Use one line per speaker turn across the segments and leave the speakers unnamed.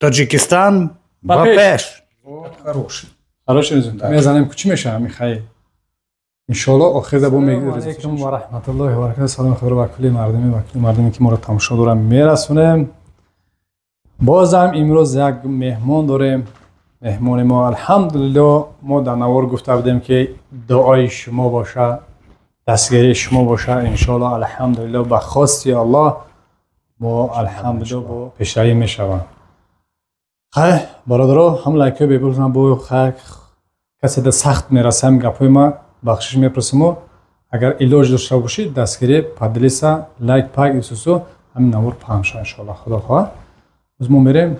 Тоҷикистон ба пеш.
Хороший.
Хороший результат. Мезанем чӣ мешавад, Михаил? Иншоалло охирда бо алейкум ва раҳматуллоҳи ва баракатуҳ. Салом худро ба кулли мардуми ва кулли мардуме ки моро тамошо доранд мерасонем. Бозам имрӯз як меҳмон дорем. Меҳмони мо алҳамдулилло мо дар навор гуфта будем ки дуои шумо боша, дастгирии шумо боша. Иншоалло алҳамдулилло ба хости Аллоҳ мо алҳамдулилло бо пешравӣ мешавам. Хай бародаро, ҳам лайкҳои бепултон бо хай касе да сахт мерасам гапҳои ма бахшиш мепурсиму агар илоҷ дошта бошед дастгирӣ поделиться лайк пак исусу ҳамин навор паҳн шава иншоалло худо хоҳад. Боз мо мерем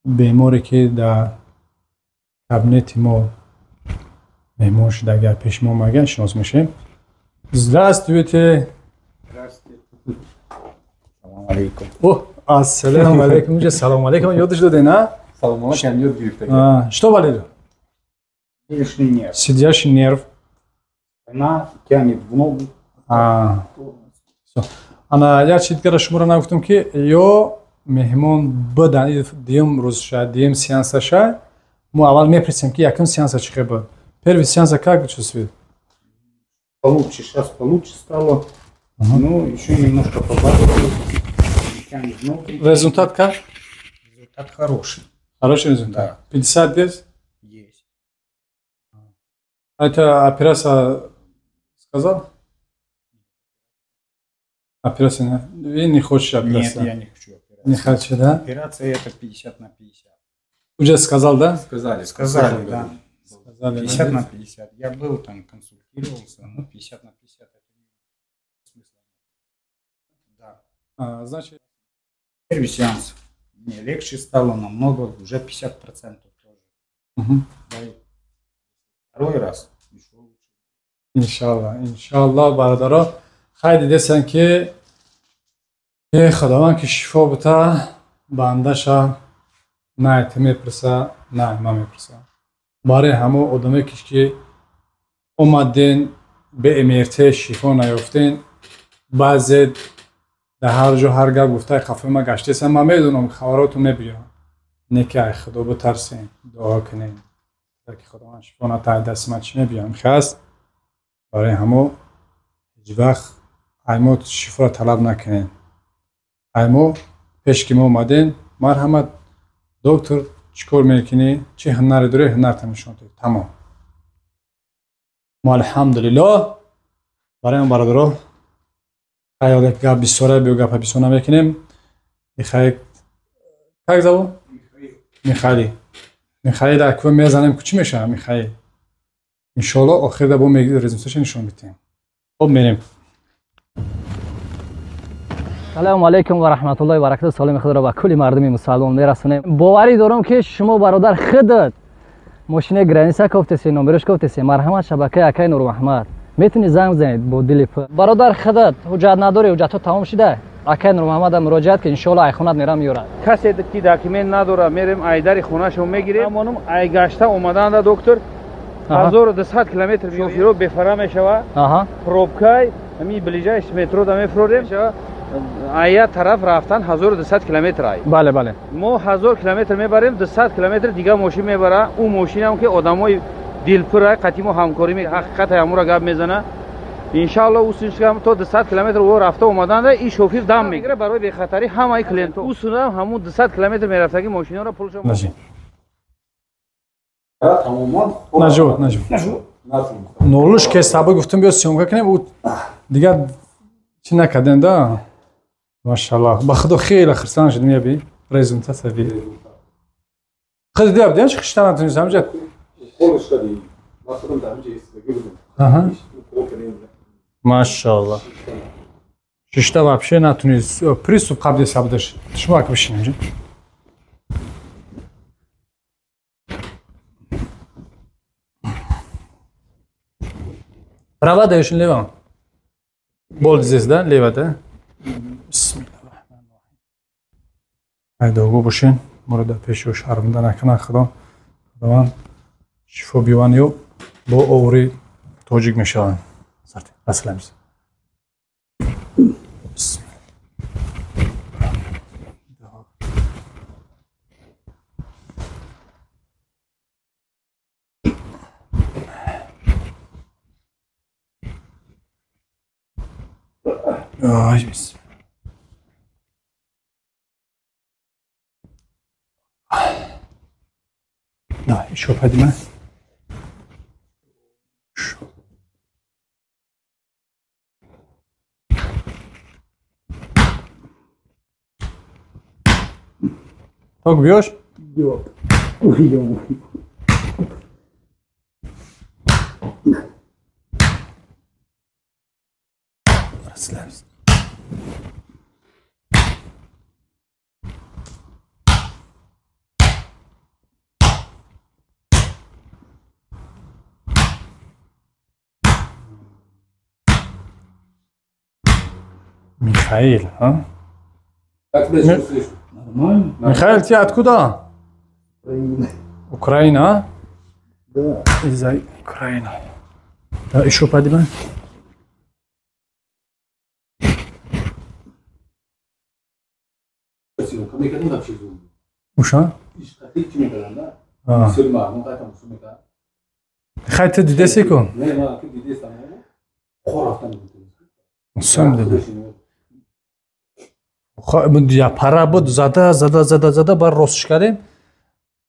беморе ки дар кабинети мо меҳмон шуда агар пеши мо омага шинос мешавем. Здравствуйте.
Салом алейкум.
О, ассалому алейкум. Уже салом алейкум ёдаш додем, а?
Салом алейкум ёд гирифта.
Что болело?
Сидящий нерв.
Сидящий нерв.
Она тянет в ногу.
Всё. Ана як чиз дигара шуморо нагуфтам ки ё меҳмон будан дуюм рӯзша, дуюм сеансаша мо аввал мепурсем ки якум сеанса чӣ хел буд. Первый сеанса как чувствует?
Получше, сейчас получше стало. Ну, еще немножко побаливает. Тянет в ногу.
Результат как?
Результат хороший.
Хороший результат.
Да.
50 есть?
Есть.
Это операция сказал? Операция не, не хочешь операцию?
Нет, я не хочу операцию.
Не хочу, да?
Операция это 50 на 50.
Уже сказал, да?
Сказали. Сказали, да.
Сказали,
50 на 50. Я был там, консультировался, но 50 на 50 это не смысла. Да.
А, значит...
Первый сеанс мне легче стало намного, уже 50% тоже.
Угу.
Да, второй раз еще лучше.
Иншалло, иншалло, бародаро. Хай дидесан ки Худованд ки шифо бута бандаша на ты мепурса, на ма мепурса. Барои ҳамо одаме ки омаден бе МРТ шифо наёфтен, баъзе дар ҳар ҷо ҳар гап гуфтаи хафаи ма гаштесан, ман медонам хабаротон мебиёям. Не ки ай Худо битарсен, дуо кунен. Ки Худованд шифо натаҳад дасти ман чӣ мебиёям хаст. Барои ҳамо ҳеҷ вақт ай мо шифоро талаб накунен. Ай мо пеш ки мо омадем, марҳамат доктор чӣ кор мекунӣ, чӣ ҳунаре дорӣ, ҳунарта нишон диҳ. Тамом. Мо алҳамдулиллоҳ барои он бародаро хаёл гап бисёра биё гапа бисёр намекунем. Михаил как зовут? Михаил. Михаил дар кӯ мезанем чӣ мешавад Михаил? Иншоалло охирда бо результатша нишон медиҳем. Хоб мерем.
Салому алейкум ва раҳматуллоҳи ва баракатуҳ. Саломи худро ба кулли мардуми мусалмон мерасонем. Боварӣ дорам ки шумо бародар худат мошинаи граница кофтеси, номерош кофтеси. Марҳамат шабакаи акаи Нурмуҳаммад. Метавонӣ занг бизанед бо дили пур. Бародар худат ҳуҷҷат надорӣ, ҳуҷҷатҳо тамом шуда. Акаи Нурмуҳаммада муроҷиат ки иншоалло ай хонат мерам меёрад.
Касе ки документ надора, мерем айдари хонашо мегирем. Ҳамонум ай гашта омаданда доктор 1200 километр шофиро бефара мешава. Пробкай ҳамин ближайший метро да мефурорем. Ая тараф рафтан 1200 километр ай.
Бале, бале.
Мо 1000 километр мебарем, 200 километр дига мошин мебара. Ӯ мошинам ки одамои дилпур ай, қатъи мо ҳамкорӣ ҳақиқат ҳамура гап мезана. Иншаалло ӯ суншам то 200 километр ӯ рафта омаданда и шофир дам мегира барои бехатарӣ ҳамаи клиентҳо. Ӯ сунам ҳамун 200 километр мерафтаги мошинҳоро пулшо.
Нажуд, нажуд. Нолуш ке саба гуфтам биё съёмка кунем, ӯ дигар чӣ накардем да? Машаллоҳ. Ба худо хеле хурсанд шудем яби результат би. Худ диаб дия чӣ хишта натунистам ҳамҷа. Машаллоҳ. Шишта вообще натунист. Приступ қабли сабдаш. Шумо ак бишинем ҷа. Права даешь лево? Боль здесь, да? Лево, да? Бисмиллаҳир-раҳмонир-раҳим. Ай догу бошин, моро дар пеши шармда накунад Худо. Худованд шифо биёванд ё бо овори тоҷик мешаванд. Аслам. Ай, давай, еще поднимай. Ток бьешь?
Бьет. Ой, ё-моё.
Расслабься. Михаил, а?
Как тебя чувствуешь? Нормально.
Михаил, ты откуда?
Украина.
Украина?
Да.
Из Украины. Да, еще поднимай. Уша? Хай, ты дидеси ку? Сам дида. Я пара буд зада зада зада зада бар ростш кардем.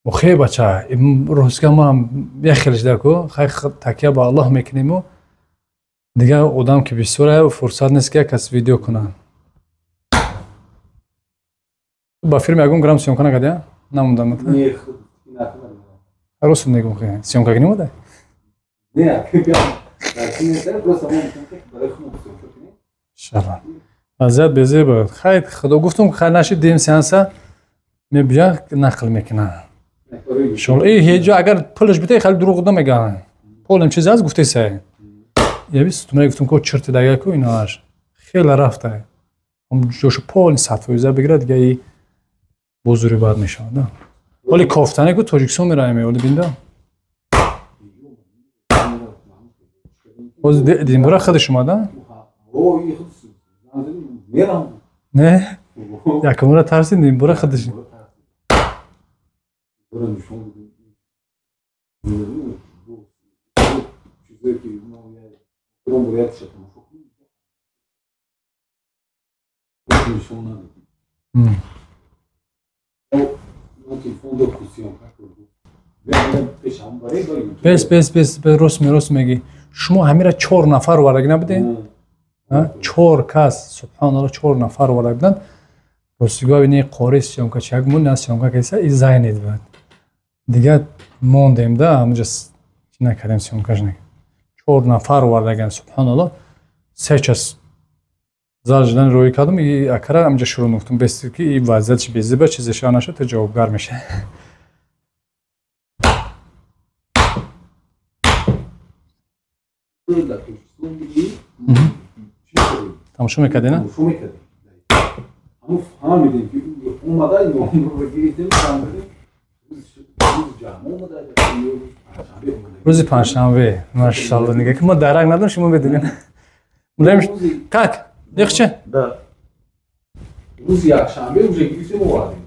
Хе бача, ростга ма як хелиш даку, хай такя ба Аллоҳ мекунему. Дигар одам ки бисёр фурсат нест ки кас видео кунад. Ба фирме ягон грамм съёмка накарди, намондам.
Не,
рост мегум, хе съёмка ки намода?
Не,
иншаллоҳ. Вазъият безеб буд. Хай, худо гуфтум, хай нашид дим сеанса мебиён нақл мекунанд. Иншаллоҳ. Эй ҳеҷ агар пулаш битаи хеле дурӯғ намегӯянд. Полем чиз аст гуфтаи сай. Яби сутуна гуфтум ко чирти дага ку иноаш. Хеле рафта. Ҳам ҷошу пол 100% бигирад дига и бозури бад мешавад, да. Ҳоли кофтане ку Тоҷикистон меравем, ҳоли бинда. Боз димбура худаш омада? Не? Якумра тарсид, димбура худаш. Бес, бес, бес, рост рост мегӣ. Шумо ҳамира 4 нафар овардаги набудед? 4 кас, субҳаналлоҳ, 4 нафар оварда буданд. Ростигӯ ини қори съёмка чи як мон на съёмка киса и зайнид буд. Дигар мондем да, ҳамунҷа чи накардем съёмкаш накардем. 4 нафар овардаган, субҳаналлоҳ. 3 час зал жидан рӯй кардам, и акара ҳамунҷа шурӯъ гуфтам, бес ки и вазъият чи безиба, чизе ша наша, то ҷавобгар меша. Тамошо мекардӣ, на?
Тамошо мекардем. Ҳамун фаҳмидем ки омада гирифтем, фаҳмидем.
Рӯзи панҷшанбе, машалло, нига ки мо дарак надорем, шумо медонед. Мулаем, как? Легче?
Да. Рӯзи якшанбе уже гирифтем овардем.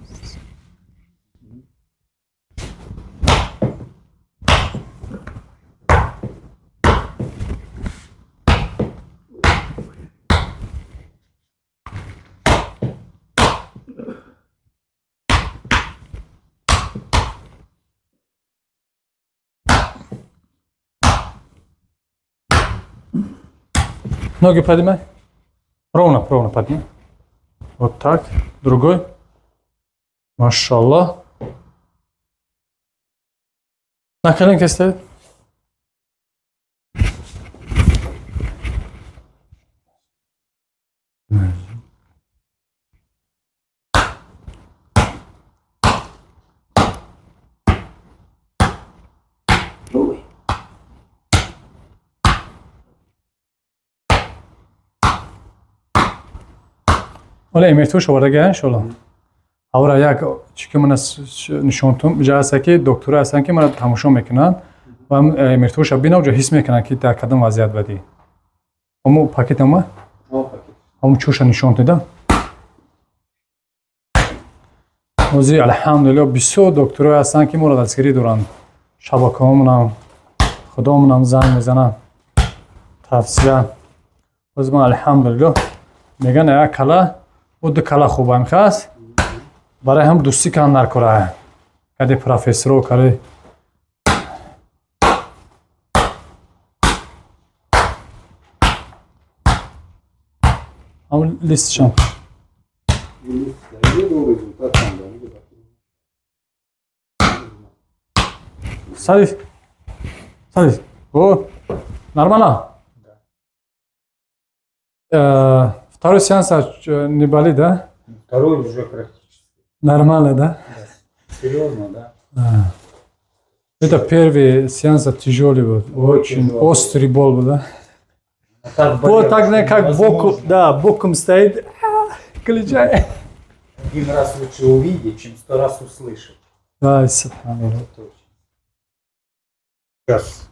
Ноги поднимай. Ровно, ровно поднимай. Вот так. Другой. Машаллах. На коленке ставит. Ола эмертуш овардаги иншаллоҳ. Авра як чи ки мана нишонтум ҷа ҳаста ки доктора ҳастанд ки мана тамошо мекунанд ва эмертуша бина ҷо ҳис мекунанд ки дар кадом вазъият бадӣ. Ҳамо пакет ама? Ҳамо чӯша нишон дида. Ҳозир алҳамдулиллоҳ бисёр докторое ҳастанд ки моро дастгирӣ доранд. Шабакаҳомонам, худомонам занг мезананд. Тавсия. Ҳозир ман алҳамдулиллоҳ Меган як кала, ӯ ду кала хубам хаст. Барои ҳам дӯстӣ кан дар кора. Каде профессоро каре. Ҳам листшам. Садись. Садись. О, нормально? Да. Второй сеанс не болит, да?
Второй уже практически.
Нормально, да?
Да. Серьезно, да.
Это первый сеанс тяжелый был. Очень тяжелый. Острый бол был, да?
Так
вот так, как боку, да, боком стоит. Включай.
Один раз лучше увидеть, чем 100 раз услышать.
Да, субханаллах.
Сейчас.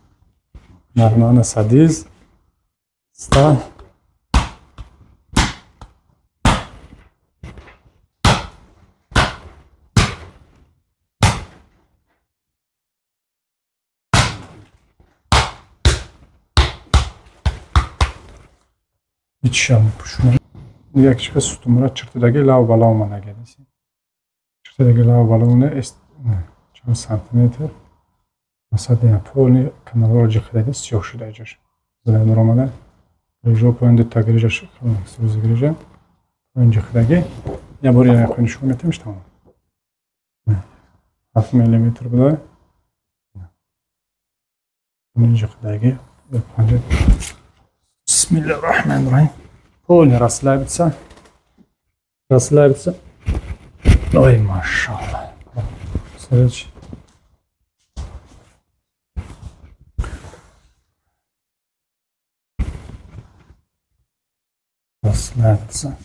Нормально, садись. Встань. Ичам пушуна. Якчика сутумра чиртидаги лав бало омадаги. Чиртидаги лав бало не эст чанд сантиметр. Масалан, полни каналро ҷиқидаги сиёҳ шуда ҷош. Зиланур омада. Грижо поён дута грижаш сӯзи грижа. Поён ҷиқидаги. Я бори як нишон метамш тамом. 7 миллиметр буда. Ҷиқидаги 5. Бисмиллаҳир раҳмонир раҳим. Полный расслабиться. Расслабиться. Ой, машаллах. Смотрите. Расслабиться.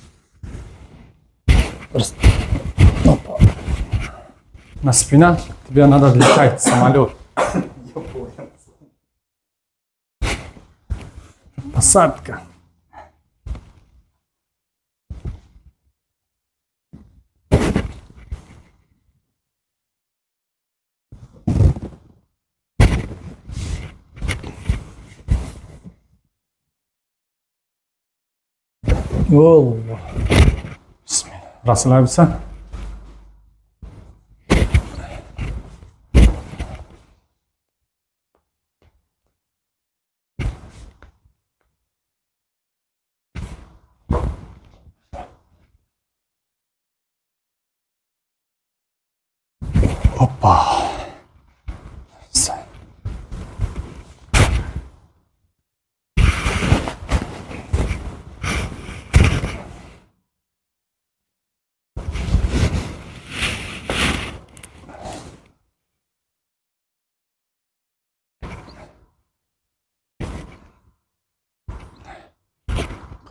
Опа. На спина тебе надо летать самолет.
Я понял.
Посадка. Аллах. Бисмилла. Расслабиться. Опа.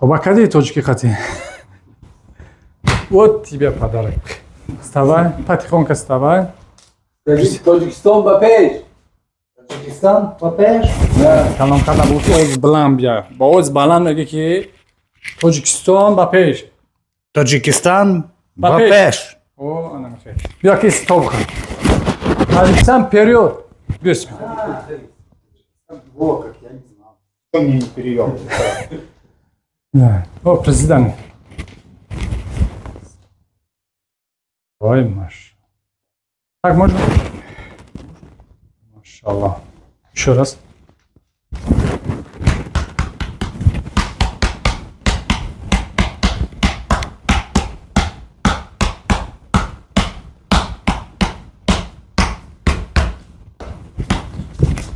Обакади точки хати. Вот тебе подарок. Вставай, потихоньку вставай.
Тоҷикистон ба пеш.
Таджикистан ба пеш.
Калом кардам буд оз баланд бия. Ба оз баланд мегӣ ки Тоҷикистон ба пеш.
Таджикистан ба пеш.
О, ана мехе. Бия ки стоп кун. Таджикистан вперед. Биё.
Во, как я не знал. Что мне не переёб.
Да. О, президент. Ой, маш. Так, можно? Машаллах. Еще раз.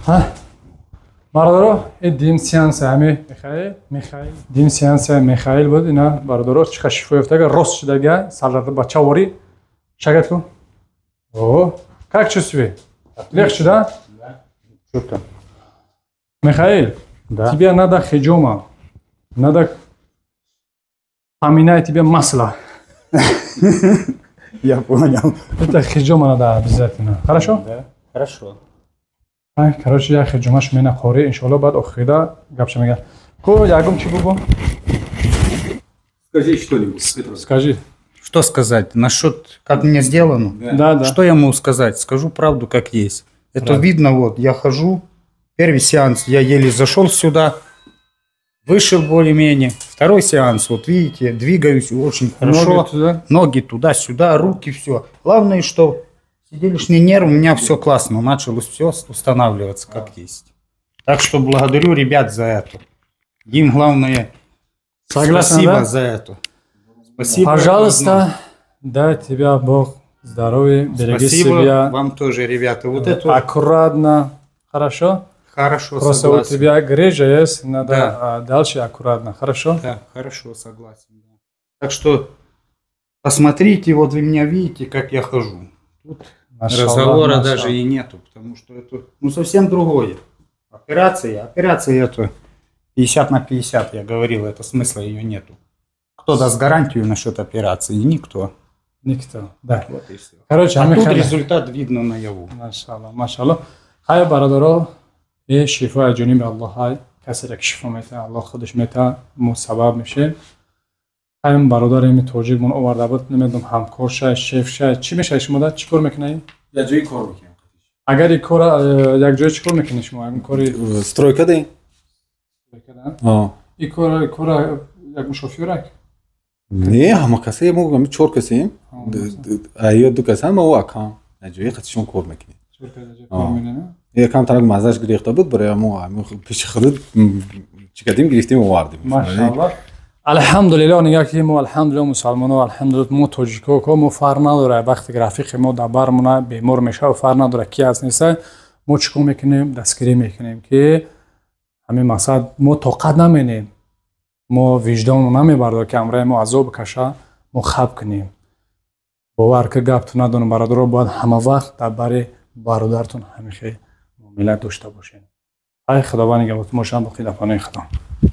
Ха? Бародаро, ин дим сеанс ҳами Михаил, дим сеанс Михаил буд. Ина бародаро чӣ шифо ёфтага, рост шудага, салларда бачаворӣ. Шагат кун. О, как чувствуешь? Легче, да?
Да. Что там?
Михаил,
да.
Тебе надо хиджома. Надо поменять тебе масло.
Я понял.
Это хиджома надо обязательно. Хорошо?
Да. Хорошо.
Короче, я хиджомаш мена хори, иншалло, баъд охирида гапша мега. Ко, ягум чи бубо?
Скажи что-нибудь.
Скажи.
Что сказать? Насчет, как мне сделано?
Да, да.
Что я могу сказать? Скажу правду, как есть. Это
Правда.
Видно, вот, я хожу. Первый сеанс я еле зашел сюда. Вышел более-менее. Второй сеанс, вот видите, двигаюсь очень хорошо.
Ноги туда.
Ноги туда-сюда, руки, все. Главное, что седалищный нерв, у меня все классно. Началось все устанавливаться как есть. Так что благодарю ребят за это. Им главное,
Согласен,
спасибо
да?
за это. Спасибо.
Пожалуйста, дай тебя Бог здоровья, береги
Спасибо
себя.
вам тоже, ребята. Вот это
Аккуратно. Хорошо?
Хорошо,
Просто
согласен.
у тебя грыжа есть, надо
Да.
дальше аккуратно. Хорошо?
Да, хорошо, согласен. Да. Так что посмотрите, вот вы меня видите, как я хожу. Тут
Машаллах,
разговора
машаллах.
даже и нету, потому что это совсем другое. Операция это 50 на 50, я говорил, это смысла ее нету. Кто даст гарантию насчет операции? Никто.
Никто, да.
Вот и все.
Короче,
А тут
Михаил-
результат видно наяву.
Машаллах, машаллах. Хай, бародаро, е шифо аз ҷониби Аллоҳ ҳай. Касере ки шифо мета, Аллоҳ худаш мета, мо сабаб мешем. Хайм бародари ми тоҷикмон оварда буд, намедонам ҳамкор шай, шеф шай, чӣ мешавад шумо да? Чӣ кор мекунед?
Як ҷои кор мекунем.
Агар ин кора як ҷое чӣ кор мекунед шумо? Ягон кори
Стройка дем.
Ин кора як мушофирак?
Не, ҳама касе мо ҳами чор касем. Ё ду кас ҳама ӯ акам. Ҷои қатишон кор мекунем.
Чор кас ҷо кор мекунед?
Якам тарак мазаш гирифта буд, барои мо пеши худ чӣ кардем, гирифтем, овардем.
Машаллах. Алҳамдулиллоҳ, нигаҳ ки мо алҳамдулиллоҳ мусалмоно, алҳамдулиллоҳ мо тоҷико, ко мо фарқ надора, вақте ки рафиқи мо дар бармона бемор мешава, фарқ надора ки аст неста, мо чӣ кор мекунем? Дастгирӣ мекунем, ки ҳамин мақсад мо тоқат наменем, мо виҷдонмо намебардор, ки ҳамроҳи мо азоб каша, мо хаб кунем. Бовар ки гапту надонам, бародаро, бояд ҳама вақт дар бари бародаратон ҳамихе муомила дошта бошем. Ай, Худованд нигаҳбонтон бошам, боқӣ дар паноҳи Худо.